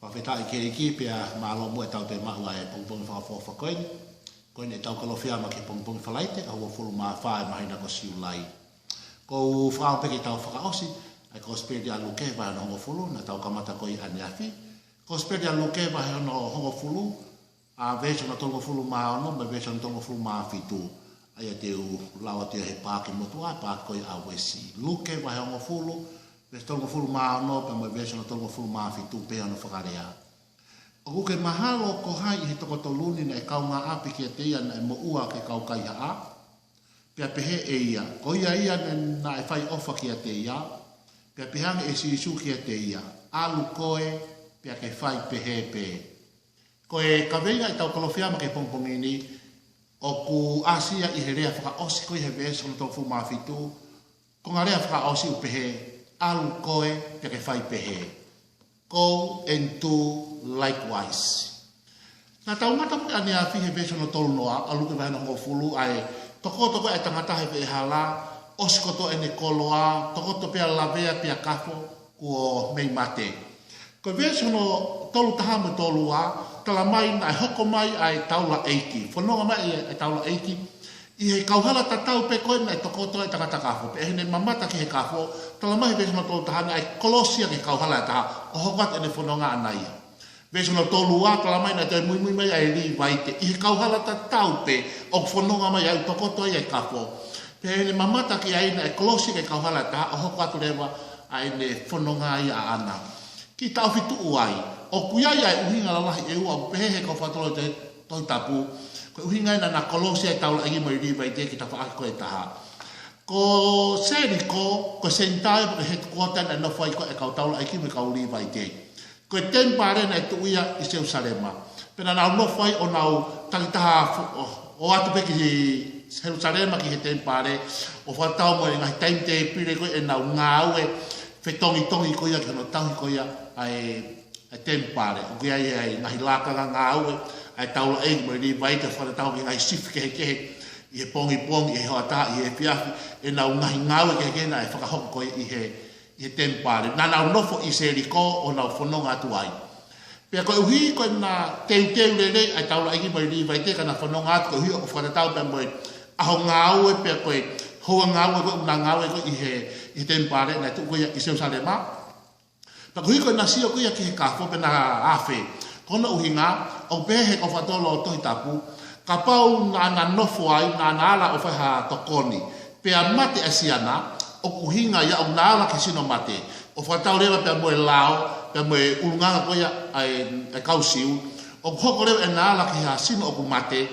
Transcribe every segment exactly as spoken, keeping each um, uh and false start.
Fakafetaʻi ki he ʻEiki pea mālō muʻa ʻetau toe maʻu ʻa e pongipongi fakaʻofoʻofa ko eni. Ko eni ʻetau Kalofiama ki he pongipongi Falaite, ʻaho uofulu mā fā ʻo e māhina ko Siulai. Ko u fakaʻamu pē ke tau fakaʻosi ʻa e Kosipeli ʻa Luke vahe hono hongofulu, naʻa tau kamata ko ia ʻaneafi. Kosipeli ʻa Luke vahe hono hongofulu, ʻa e veesi hono tolungofulu mā ono mo e veesi hono tolungofulu mā fitu. ʻA ia te u lau atu ia he paaki motuʻa, paaki ko ia ʻa Uesi. Luke vahe hongofulu, veesi tolungofulu mā ono pea mo e veesi hono tolungofulu mā fitu, pehē hono fakalea: ʻOku ke mahalo ko hai ʻi he toko tolu ni naʻe kaungāʻapi kiate ia naʻe moʻua ʻaki e kau kaihaʻa? Pea pehē ʻe ia, ko ia ia naʻe fai ʻofa kiate ia. Pea pehē ange ʻe Sīsū kiate ia, ʻAlu koe, pea ke fai pehē pē. Ko e kaveinga ʻetau Kalofiama ki he pongipongi ni, ʻoku ʻasi ia ʻi he lea fakaʻosi ko ia he veesi hono tolungofulu mā fitu, ko e ngaahi lea fakaʻosi ʻoku pehē, ʻAlu koe, pea ke fai pehē. Go and do likewise. Naʻa tau kamata ko ē ʻaneafi he veesi hono tolu noa ʻa Luke vahe hono hongofulu, ʻa e tokoto ko ē ʻa e tangata he veʻehala, ʻosi kotoa ʻene koloa, tokoto pea lavea pea kafo, kuo mei mate. Ko e veesi hono tolu taha mo e tolu ua, talamai naʻe hoko mai ʻa e taulaʻeiki, fononga mai ʻa e taulaʻeiki ʻi he kauhala tatau pē ko ē naʻe tokoto ai e tangata kafo. Pea ʻi heʻene mamata ki he kafo, talamai he veesi hono tolu taha naʻe kolosi ia ki he kauhala ʻe taha, ʻo hoko atu ʻene fononga ʻana ia. Veesi hono tolu ua, talamai naʻe toe muimui mai ʻa e Līvaite ʻi he kauhala tatau pē ʻoku fononga mai ai, ʻoku tokoto ai e kafo. Pea ʻi heʻene mamata ki ai naʻe kolosi ki he kauhala ʻe taha, ʻo hoko atu leva ʻa ʻene fononga ia ʻaʻana. Kiʻi taʻofi tuʻu ai, ʻoku ʻi ai ʻa e ʻuhinga lalahi ʻe ua ʻoku pehē he kau fakatotolo ʻo e Tohi Tapu, ko e ʻuhinga ia naʻa na kolosi ai e taulaʻeiki mo e Līvaite ki he tafaʻaki ko ē ʻe taha. Ko Seliko, ko e senitā ia pe ko e headquarter naʻe nofo ai ko ē e kau taulaʻeiki mo e kau Līvaite. Ko e temipale naʻe tuʻu ia ʻi Selūsalema. Pea naʻa nau nofo ai ʻo nau takitaha fo-, ʻo, ʻo ʻatu pē ki Selūsalema ki he temipale, ʻo fakatatau mo e ngaahi taimi-tēpile ko ē ʻenau ngāue, fetongitongi ko ia ki hono tauhi ko ia ʻa e, ʻa e temipale. ʻOku ʻi ai ʻa e ngaahi lakanga ngāue ʻa e taulaʻeiki mo e Līvaite, fakatatau ki he ngaahi sifi kehekehe, ʻi he pongipongi, ʻi he hoʻatā, ʻi he efiafi, ʻenau ngaahi ngāue kehekehe naʻe fakahoko ko ia ʻi he ʻi he temipale. Naʻa nau nofo ʻi Seliko ʻo nau fononga atu ai. Pea koeʻuhi ko ʻena teuteu lelei ʻa e taulaʻeiki mo e Līvaite ke na fononga atu, koeʻuhi ʻoku fakatatau pea mo e ʻaho ngāue pea ko e houa ngāue ko ē ʻoku na ngāue ko ē ʻi he, ʻi he temipale naʻe tuʻu ko ia ʻi Selūsalema. Pea koeʻuhi ko ʻena sio ko ia ki he kafo pea na afe. Ko hono ʻuhinga, ʻoku pehē he kau fakatotolo Tohi Tapu, kapau naʻa na nofo ai, naʻa na ala ʻo fai ha tokoni, pea mate ʻa e siana, ʻoku ʻuhinga ia ʻoku na ala ki he sino mate. ʻO fakatatau leva pea mo e lao, pea mo e ʻulungaanga ko ia ʻa e, ʻa e kau Siu, ʻoku hoko leva ʻena ala ki ha sino ʻoku mate,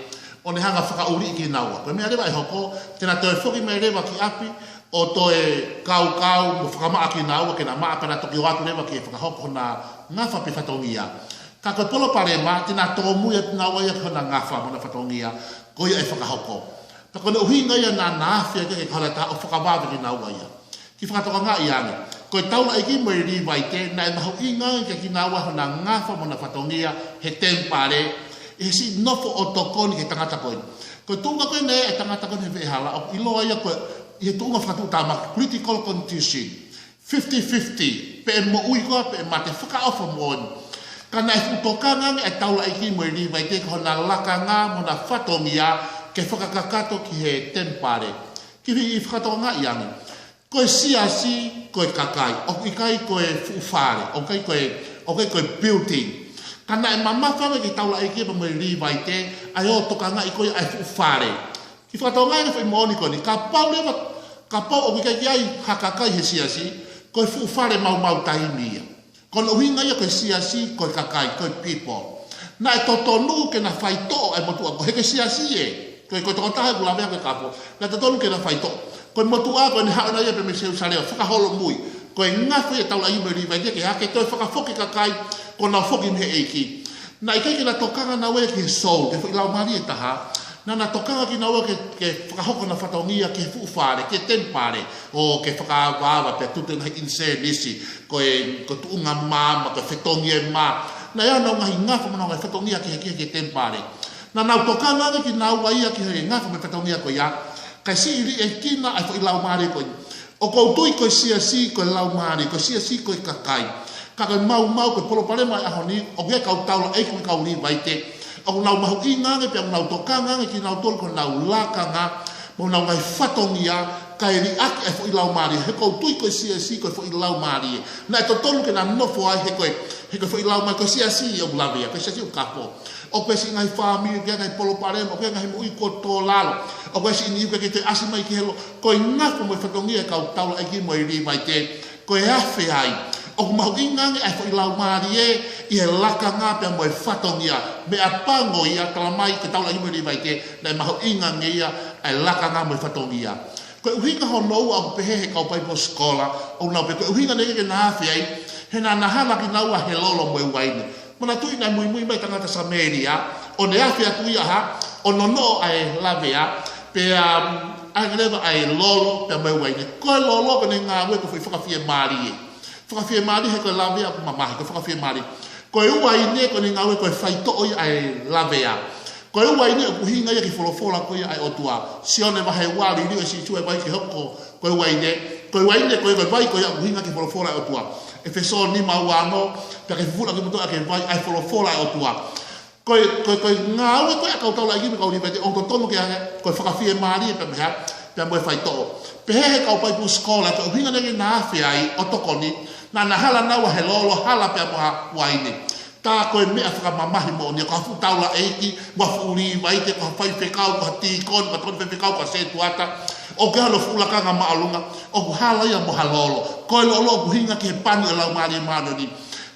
ʻo ne hanga ʻo fakaʻuliʻi kinaua. Ko e meʻa leva ʻe hoko, te na toe foki mai leva ki ʻapi, ʻo toe kaukau mo fakamaʻa kinaua ke na maʻa pea na toki ō atu leva ke fakahoko hona ngafa pe fatongia. Ka ko e palopalema, te na tōmui atu kinaua ia ki hona ngafa mo hona fatongia, ko ia ʻe fakahoko. Pea ko hono ʻuhinga ia naʻa na afe ai ki he kauhala ʻe taha ʻo fakavave kinaua ia. Kiʻi fakatokangaʻi ange, ko e taulaʻeiki mo e Līvaite, naʻe mahuʻinga ange kiate kinaua hona ngafa mo hona fatongia he temipale, ʻi he siʻi nofo ʻo tokoni ki he tangata ko ē. Ko e tuʻunga ko ē naʻe ʻi ai e tangata ko ē he veʻehala, ʻoku ʻiloa ia ko e, ʻi he tuʻunga fakatuʻutāmaki, critical condition, fifty fifty, pe ʻe moʻui koā, pe ʻe mate, fakaʻofa moʻoni. Ka naʻe fuʻu tokanga ange ʻa e taulaʻeiki mo e Līvaite ki hona lakanga mo hona fatongia ke fakakakato ki he temipale. Kiʻi fakatokangaʻi ange. Ko e siasi, ko e kakai, ʻoku ʻikai ko e fuʻu fale, ʻoku ʻikai ko e, ʻoku ʻikai ko e building. Ka naʻe mamafa ange ki he taulaʻeiki pea mo e Līvaite ʻa e ō ʻo tokangaʻi ko ia ʻa e fuʻu fale. Kiʻi fakatokangaʻi ange e foʻi moʻoni ko eni, kapau leva, kapau ʻoku ʻikai ke ʻi ai ha kakai he siasi, ko e fuʻu fale maumau taimi ia. Ko hono ʻuhinga ia ko e siasi, ko e kakai, ko e people. Naʻe totonu ke na faitoʻo ʻa e motuʻa ko ē, he ko e siasi ē, ko e, ko e tokotaha ʻoku lavea ko e kafo. Naʻe totonu ke na faitoʻo. Ko e motuʻa ko ē naʻe haʻu ʻana ia pē mei Selūsalema, fakaholomui. Ko e ngafa ia ʻa e taulaʻeiki mo e Līvaite ke hake toe fakafoki e kakai, kuo nau foki mei he ʻEiki. Naʻe ʻikai ke na tokanga kinaua ia ki he soul, ki he foʻi laumālie ʻe taha. Naʻa na tokanga kinaua ke, ke fakahoko hona fatongia ki he fuʻu fale, ki he temipale, ʻo ke fakaavaava pea tutu e ngaahi ʻinisenisi, ko e, ko e tuʻunga maama, ko e fetongi e mā. Naʻe ʻi ai honau ngaahi ngafa mo honau ngaahi fatongia kehekehe ki he temipale. Naʻa nau tokanga ange kinaua ia ki he ngafa mo e fatongia ko ia, kae siʻi liʻekina ʻa e foʻi laumālie ko ē. ʻOku ou tui ko e siasi ko e laumālie, ko e siasi ko e kakai. Ka ko e maumau, ko e palopalema ʻo e ʻaho ni, ʻoku ʻi ai e kau taulaʻeiki mo e kau Līvaite ʻoku nau mahuʻinga ange pea ʻoku nau tokanga ange kinautolu ki honau lakanga mo honau ngaahi fatongia, kae liʻaki e foʻi laumālie. He ʻoku ou tui ko e siasi ko e foʻi laumālie. Naʻe totonu ke na nofo ai he ko e, he ko e foʻi laumālie, ko e siasi ʻoku lavea, ko e siasi ʻoku kafo. ʻOku ʻi ai e siʻi ngaahi fāmili ʻoku ʻi ai e ngaahi palopalema, ʻoku ʻi ai e ngaahi moʻui kuo tō lalo, ʻoku ʻi ai e siʻi niu ʻoku ʻikai toe ʻasi mai ki helo. Ko e ngaahi mo e fatongia e kau taulaʻeiki mo e Līvaite, ko e afe ai, ʻoku mahuʻinga ange ʻa e foʻi laumālie ʻi he lakanga pea mo e fatongia. Meʻapango ia, talamai ki he taulaʻeiki mo e Līvaite naʻe mahuʻinga ange ia ʻa e lakanga mo e fatongia. Ko e ʻuhinga hono ua ʻoku pehē he kau Bible scholar, ʻoku nau pehē ko e ʻuhinga naʻe ʻikai ke na afe ai, he naʻa na hala kinaua he lolo mo e uaine. Manatuʻi naʻe muimui mai e tangata Samēlia, ʻo ne afe atu ia ʻo nonoʻo ʻa e lavea, pea, um, ʻai leva ʻa e lolo pea mo e uaine. Ko e lolo ko ʻene ngāue ko e foʻi fakafiemālie. Fakafiemālie, he ko e lavea ʻoku mamahi, ko e fakafiemālie. Ko e uaine ko ʻene ngāue ko e faitoʻo ia ʻa e lavea. Ko e uaine ʻoku ʻuhinga ia ki he folofola ko ia ʻa e ʻOtua. Sione vahe ua, liliu ʻe Sīsū e vai ke hoko ko e uaine. Ko e uaine ko e, ko e vai ko ia ʻoku ʻuhinga ki he folofola ʻa e ʻOtua. ʻEfesō nima ua ono, pea ke fufulu ʻaki moutolu ʻaki e vai ʻa e folofola ʻa e ʻOtua. Ko e, ko e, ko e ngāue ko ē ʻa e kau taulaʻeiki mo e kau Līvaite ʻoku totonu ke ʻi ai, ko e fakafiemālie pea mo e hā, pea mo e faitoʻo. Pehē he kau Bible scholar, ko e ʻuhinga naʻe ʻikai ke na afe ai ʻo tokoni, naʻa na hala naua he lolo, hala pea mo ha uaine. Tā ko e meʻa fakamamahi moʻoni ia, ko ha fuʻu taulaʻeiki, mo ha fuʻu Līvaite, ko ha faifekau, ko ha tīkoni, ko ha tokoni faifekau, ko ha setuata, ʻoku ʻi ai hono fuʻu lakanga māʻolunga, ʻoku hala ia mo ha lolo. Ko e lolo ʻoku ʻuhinga ki he pani ʻo e Laumālie Māʻoniʻoni.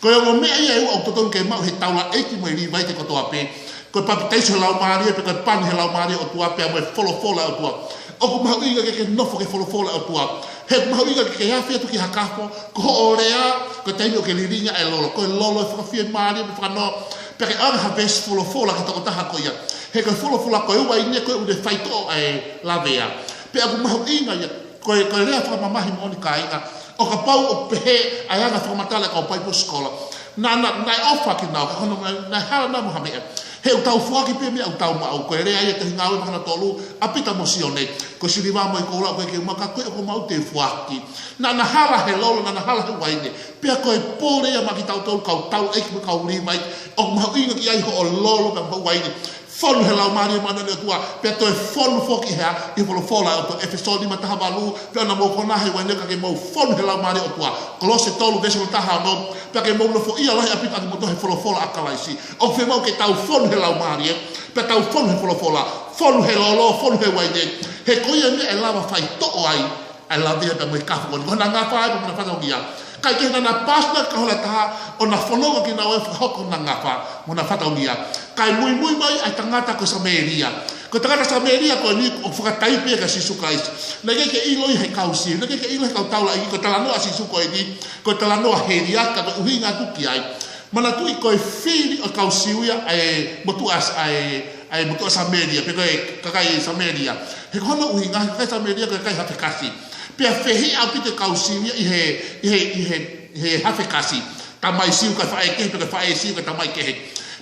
Ko e ongo meʻa ia ʻe ua ʻoku totonu ke maʻu ʻe he taulaʻeiki mo e Līvaite kotoa pē. Ko e papitaiso he Laumālie, pea ko e pani he Laumālie ʻo e ʻOtua, pea mo e folofola ʻa e ʻOtua. ʻOku mahuʻinga ke ke nofo ki he folofola ʻa e ʻOtua. He ʻoku mahuʻinga ke ke afe atu ki ha kafo, ko hoʻo lea, ko e taimi ʻoku ke lilingi ai e lolo, ko e lolo ʻo e fakafiemālie mo e fakanoa, pea ke ʻoange ha veesi folofola ki he tokotaha ko ia. He ko e folofola ko e uaine ko ē ʻoku ne faitoʻo ʻa e lavea. Pea ʻoku mahuʻinga ia, ko e, ko e lea fakamamahi moʻoni kāinga, ʻo kapau ʻoku pehē ʻa e anga fakamatala ʻa e kau Bible scholar. Naʻa, naʻa, naʻe ʻofa kinaua, ka ko hono, naʻe, naʻe hala naua mo ha meʻa. He ʻoku tau foaki pē meʻa ʻoku tau maʻu, ko e lea ia ʻi he Tohi Ngāue vahe tolu, ʻa Pita mo Sione, ko e siliva mo e koula ʻoku ʻikai ke u maʻu, ka ko ē ʻoku ou maʻu te u foaki. Naʻa na hala he lolo, naʻa na hala he uaine. Pea ko e pole ia maʻa kitautolu kau taulaʻeiki mo e kau Līvaite, ʻoku mahuʻinga ki ai hoʻo lolo pea mo e uaine. Fonu he Laumālie Māʻoniʻoni ʻo e ʻOtua, pea toe fonu foki ʻi he, ʻi he folofola ʻa e ʻOtua. ʻEfesō nima taha valu, pea ʻoua naʻa mou kona he uaine ka ke mou fonu he Laumālie ʻo e ʻOtua. Kolose tolu veesi taha ono, pea ke mou nofoʻia lahi ʻaupito ʻakimoutolu he folofola ʻa Kalaisi. ʻOku fiemaʻu ke tau fonu he Laumālie, pea tau fonu he folofola, fonu he lolo, fonu he uaine. He ko ia e meʻa ʻe lava faitoʻo ai ʻa e lavea pea mo e kafo ko eni. Ko hona ngafa ia pea mo hona fatongia. Kae kehe naʻa na paasi na ka hola taha ʻo na fononga kinaua ʻo fakahoko hona ngafa mo hona fatongia. Kae muimui mai ʻa e tangata ko Samēlia. Ko e tangata Samēlia ko eni ʻoku fakataipe ia kia Sīsū Kalaisi. Naʻe ʻikai ke ʻilo ia he kau Siu, naʻe ʻikai ke ʻilo he kau taulaʻeiki, ko e talanoa ʻa Sīsū ko eni, ko e talanoa heliaki, ko e ʻuhinga atu ki ai. Manatuʻi ko e fili ʻo e kau Siu ia ʻa e motuʻa, ʻa e, ʻa e motuʻa Samēlia, pe ko e kakai Samēlia. He ko hono ʻuhinga, he kakai Samēlia ko e kakai hafe kasi. Pea fehiʻa ʻaupito e kau Siu ia ʻi he, ʻi he, ʻi he, ʻi he hafe kasi. Tamai Siu kae faʻē kehe, pe ko e faʻē Siu kae tamai kehe.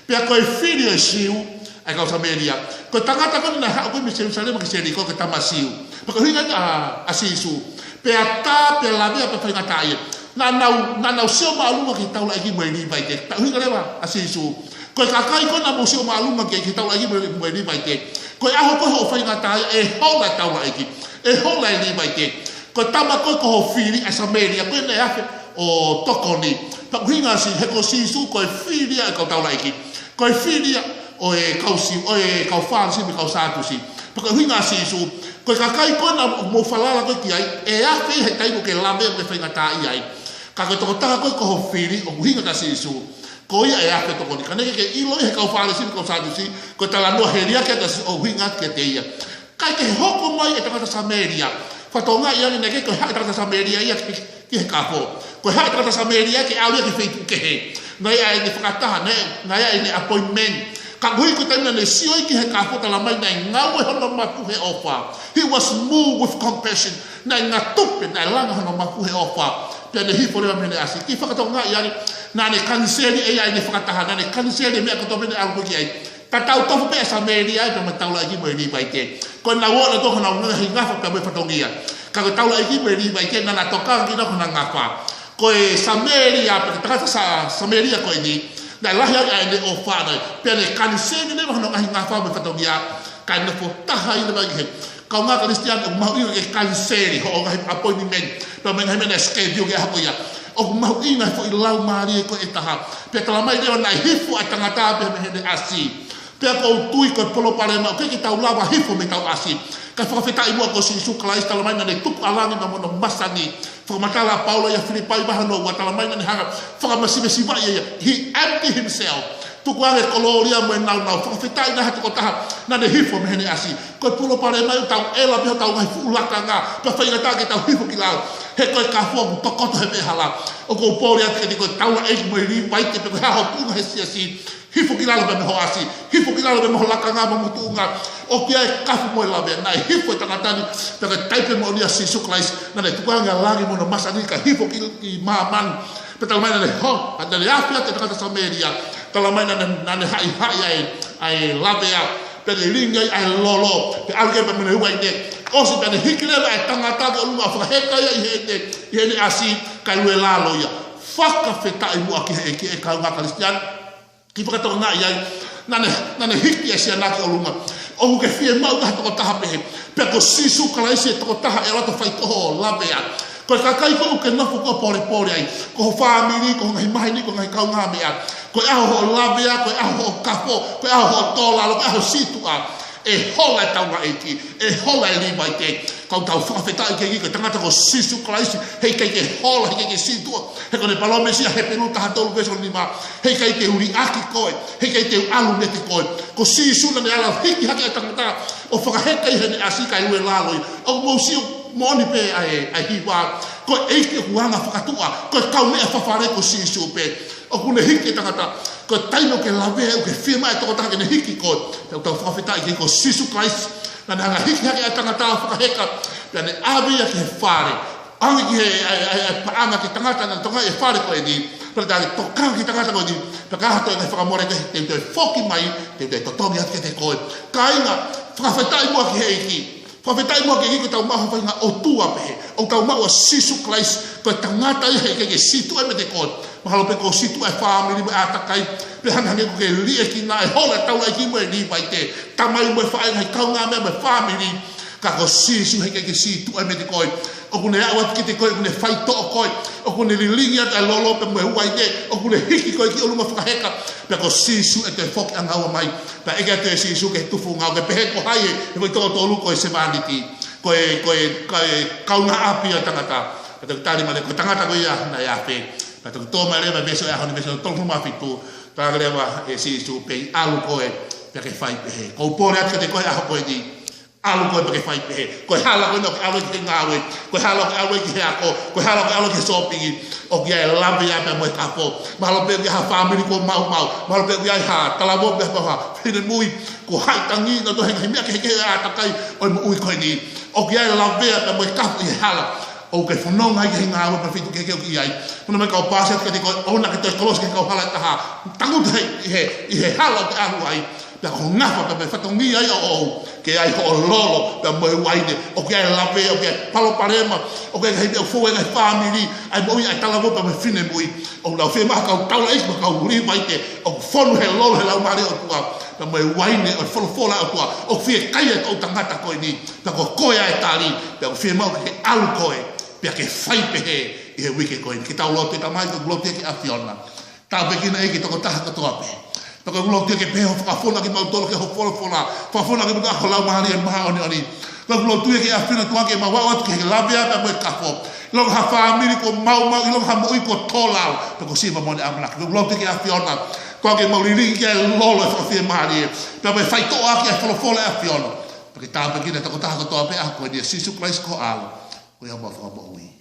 Pea ko e fili ʻo e Siu ʻa e kau Samēlia. Ko e tangata ko eni naʻe haʻu ko ē mei Selūsalema ki Seliko, ko e tama Siu. Pea ko e ʻuhinga ʻa, ʻa Sīsū. Pea tā, pea lavea, pea faingataʻaʻia. Naʻa nau, naʻa nau sio māʻolunga ki he taulaʻeiki mo e Līvaite. Pea ʻuhinga leva ʻa Sīsū. Ko e kakai ko ē naʻa mou sio māʻolunga ki ai, ki he taulaʻeiki mo e, mo e Līvaite. Ko e ʻaho ko ē hoʻo faingataʻaʻia, ʻe hola e taulaʻeiki, ʻe hola e Līvaite. Ko e tama ko ē ko ho fili ʻa e Samēlia, ko ē naʻe afe ʻo tokoni. Pea ko e ʻuhinga ʻa Sī-, he ko Sīsū ko e fili ia ʻo e kau taulaʻeiki. Ko e fili ia ʻo e kau Siu, ʻo e kau Fālesi mo e kau Sātusi. Pea ko e ʻuhinga ʻa Sīsū, ko e kakai ko ē naʻa mou falala ko ē ki ai, ʻe afe ia he taimi ʻoku ke lavea mo ke faingataʻaʻia ai. Ka ko e tokotaha ko ē ko ho fili, ʻoku ʻuhinga kia Sīsū, ko ia ʻe afe ʻo tokoni. Ka naʻe ʻikai ke ʻilo ia he kau Fālesi mo e kau Sātusi, ko e talanoa heliaki atu ʻa Sīsū ʻoku ʻuhinga atu kiate ia. Kae kehe hoko mai e tangata Samēlia. Fakatokangaʻi ange naʻe ʻikai ko e haʻu e tangata Samēlia ia ki, ki he kafo. Ko e haʻu e tangata Samēlia ke ʻalu ia ki he feituʻu kehe. Naʻe ʻi ai ʻene fakataha, naʻe, naʻe ʻi ai ʻene appointment. Ka koeʻuhi ko e taimi naʻa ne sio ai ki he kafo, talamai naʻe ngaue hono mafu he ʻofa. He was moved with compassion. Naʻe ngatupe, naʻe langa hono mafu he ʻofa. Pea ne hifo leva mei heʻene ʻasi. Ke fakatokangaʻi ange, naʻa ne kaniseli ʻe ia ʻene fakataha, naʻa ne kaniseli e meʻa kotoa pē naʻe ʻalu ko ē ki ai. Tatau tofu pē ʻa e Samēlia ia pea mo e taulaʻeiki mo e Līvaite. Ko ʻenau ō ʻanautolu ki honau ngaahi ngafa pea mo e fatongia. Ka ko e taulaʻeiki mo e Līvaite naʻa na tokanga kinaua ki hona ngafa. Ko e Samēlia, pe ko e tangata Sa-, Samēlia ko eni, naʻe lahi ange ʻene ʻofa, pea ne kaniseli leva hono ngaahi ngafa mo e fatongia, kae nofo taha ai leva ki he kaungā Kalisitiane. ʻOku mahuʻinga ke kaniseli hoʻo ngaahi appointment, pea mo e ngaahi meʻa naʻe schedule ki he ʻaho ko ia. ʻOku mahuʻinga e foʻi laumālie ko ē ʻe taha. Pea talamai leva naʻe hifo ʻa e tangata pea mei heʻene ʻasi. Pea ʻoku ou tui ko e palopalema ʻoku ʻikai ke tau lava hifo mei heʻetau ʻasi. Kae fakafetaʻi muʻa ko Sīsū Kalaisi, talamai naʻa ne tuku ʻa langi mo hono masani. Fakamatala ʻa Paula ʻia Filipai vahe hono ua, talamai naʻa ne hanga ʻo fakamasivesivaʻi ia. He emptied himself. Tuku ange e kolōlia mo e nāunau. Fakafetaʻi naʻe ʻi ai ha tokotaha naʻa ne hifo mei heʻene ʻasi. Ko e palopalema ia ʻoku tau ʻela mei hotau ngaahi fuʻu lakanga, pea faingataʻa ke tau hifo ki lalo. He ko e kafo ʻoku tokoto he veʻehala. ʻOku ou pole atu kiate koe taulaʻeiki mo e Līvaite, pe ko e hā ho tuʻunga he siasi. Hifo ki lalo pea mei hoʻo ʻasi, hifo ki lalo pea mei ho lakanga mo ho tuʻunga. ʻOku ʻi ai e kafo mo e lavea. Naʻe hifo e tangata ni, pea ko e taipe moʻoni ʻa Sīsū Kalaisi, naʻa ne tuku ange ʻa langi mo hono masani kae hifo ki, ki māmani. Pea talamai naʻa ne ho-, naʻa ne afe atu e tangata Samēlia, talamai naʻa ne, naʻa ne haʻihaʻi ʻa e, ʻa e lavea, pea ne lilingi ai ʻa e lolo, pea ʻalu ki ai pea mo ʻene uaine. ʻOsi pea ne hiki leva e tangata ki ʻolunga ʻo fakaheka ia ʻi heʻene, ʻi heʻene ʻasi, kae lue lalo ia. Fakafetaʻi muʻa ki he ʻEiki, ʻe kaungā Kalisitiane. Kiʻi fakatokangaʻi ai, naʻa ne, naʻa ne hiki e siana ki ʻolunga. ʻOku ke fiemaʻu ha tokotaha pehē? Pea ko Sīsū Kalaisi e tokotaha ʻe ʻalu atu ʻo faitoʻo hoʻo lavea. Ko e kakai ko ē ʻoku ke nofo ʻo polepole ai, ko ho fāmili, ko ho ngaahi maheni, ko ho ngaahi kaungāmeʻa. Ko e ʻaho hoʻo lavea, ko e ʻaho hoʻo kafo, ko e ʻaho hoʻo tō lalo, ko e ʻaho sītuʻa. ʻE hola e taulaʻeiki, ʻe hola e Līvaite. Ka ʻoku tau fakafetaʻi ki he ʻEiki, ko e tangata ko Sīsū Kalaisi, heʻikai ke hola, heʻikai ke sītuʻa. He ko ʻene palōmesi ʻa Hepelū taha tolu veesi nima, heʻikai te u liʻaki koe, heʻikai te u ʻalu meiate koe. Ko Sīsū naʻa ne ala hiki hake e tangata ʻo fakaheka ʻi heʻene ʻasi kae lue lalo ia. ʻOku mou sio moʻoni pē ʻa e, ʻa e hiva. Ko e ʻEiki ʻoku anga fakatuʻa, ko e kaumeʻa fafale ko Sīsū pē. ʻOku ne hiki e tangata, ko e taimi ʻoku ke lavea, ʻoku ke fiemaʻu e tokotaha ke ne hiki koe. Pea ʻoku tau fakafetaʻi ki he ʻEiki ko Sīsū Kalaisi, naʻa ne hanga ʻo hiki hake e tangata ʻo fakaheka, pea ne ʻave ia ki he fale. ʻAnge ki he, ʻa e, ʻa e, ʻa e paʻanga ki he tangata naʻe tokangaʻi e fale ko eni. Pea naʻe tokanga ki he tangata ko eni, pea ka hā toe ngaahi fakamole ke te u toe foki mai, te u toe totongi atu kiate koe. Kāinga, fakafetaʻi muʻa ki he ʻEiki. Fakafetaʻi muʻa ki he ʻEiki, ko ʻetau maʻu ha faʻahinga ʻOtua pehē. ʻOku tau maʻu ʻa Sīsū Kalaisi, ko e tangata ia heʻikai ke sītuʻa meiate koe. Mahalo pē kuo sītuʻa e fāmili mo e ʻātakai, pe hangehangē kuo ke liʻekina, ʻe hola e taulaʻeiki mo e Līvaite, tamai mo e faʻē, ngaahi kaungāmeʻa mo e fāmili. Ka ko Sīsū heʻikai ke sītuʻa meiate koe. ʻOku ne aʻu atu kiate koe, ʻoku ne faitoʻo koe, ʻoku ne lilingi atu e lolo pea mo e uaine, ʻoku ne hiki koe ki ʻolunga ʻo fakaheka, pea ko Sīsū ʻe toe foki ʻo ngaua mai. Pea ʻeke atu ʻe Sīsū ki he tufunga, ʻoku ke pehē ko hai e, he foʻi toko tolu ko e sevāniti, ko e, ko e, ko e kaungāʻapi ʻo e tangata. Pea toki tali mai leva ko e tangata ko ia naʻe afe. Pea toki tō mai leva e veesi ʻo e ʻaho ni, veesi tolungofulu mā fitu, talaange leva ʻe Sīsū, pea ʻalu koe, pea ke fai pehē. ʻOku ou pole atu kiate koe he ʻaho ko eni, ʻalu koe pea ke fai pehē. Ko e hala ko ena ʻoku ke ʻalu ai ki he ngāue, ko e hala ʻoku ke ʻalu ai ki he ako, ko e hala ʻoku ke ʻalu ai ki he sōpingi, ʻoku ʻi ai e lavea pea mo e kafo. Mahalo pē ʻoku ʻi ai ha fāmili kuo maumau, mahalo pē ʻoku ʻi ai ha talavou pe ha finemui kuo haʻi tangi, naʻe toe ʻi ai e ngaahi meʻa kehekehe ʻo e ʻātakai ʻo e moʻui ko eni. ʻOku ʻi ai e lavea pea mo e kafo ʻi he hala ʻoku ke fononga ai ki he ngāue pe feituʻu kehekehe ʻoku ke ʻi ai. Puna mai kau pāsi atu kiate koe, ʻoua naʻa ke toe kolosi ki he kauhala ʻe taha. Tangutu ʻi he, ʻi he, ʻi he hala ʻoku ke ʻalu ai. Pea ko ho ngafa pea mo e fatongia ia ʻoʻou, ke ʻi ai hoʻo lolo pea mo e uaine. ʻOku ʻi ai e lavea, ʻoku ʻi ai e palopalema, ʻoku ʻi ai e ngaahi meʻa ʻoku foua e ngaahi fāmili, ʻa e moʻui ʻa e talavou pea mo e finemui. ʻOku nau fiemaʻu ha kau taulaʻeiki mo e kau Līvaite ʻoku fonu he lolo he Laumālie ʻo e ʻOtua, pea mo e uaine ʻo e folofola ʻa e ʻOtua, ʻoku fiekaia e toʻutangata ko eni. Pea ko koe ʻa e tali, pea ʻoku fiemaʻu ke ke ʻalu koe, pea ke fai pehē ʻi he uike ko eni. Ke tau lotu. ʻE Tamai, ʻoku ou lotua ki he ʻAfiona, tāpuekina ʻEiki e tokotaha kotoa pē. Pea ʻoku ou lotua ke pehē hoʻo fakafonu kimautolu ki hoʻo folofola, fakafonu kimautolu ho Laumālie Māʻoniʻoni. Pea ʻoku ou lotua ki he ʻAfiona, ʻOtua, ke mau aʻu atu ki he lavea pea mo e kafo. ʻIlonga ha fāmili kuo maumau, ʻilonga ha moʻui kuo tō lalo, pea kuo siva mo ʻene ʻamanaki. ʻOku ou lotua ki he ʻAfiona, ʻOtua, ke mau lilingi ki he lolo ʻo e fakafiemālie, pea mo e faitoʻo ʻaki ʻa e folofola ʻa e ʻAfiona. Pea ke tāpuekina e tokotaha kotoa pē he ʻaho ko eni, ʻia Sīsū Kalaisi ko ho ʻAlo, ko homau Fakamoʻui.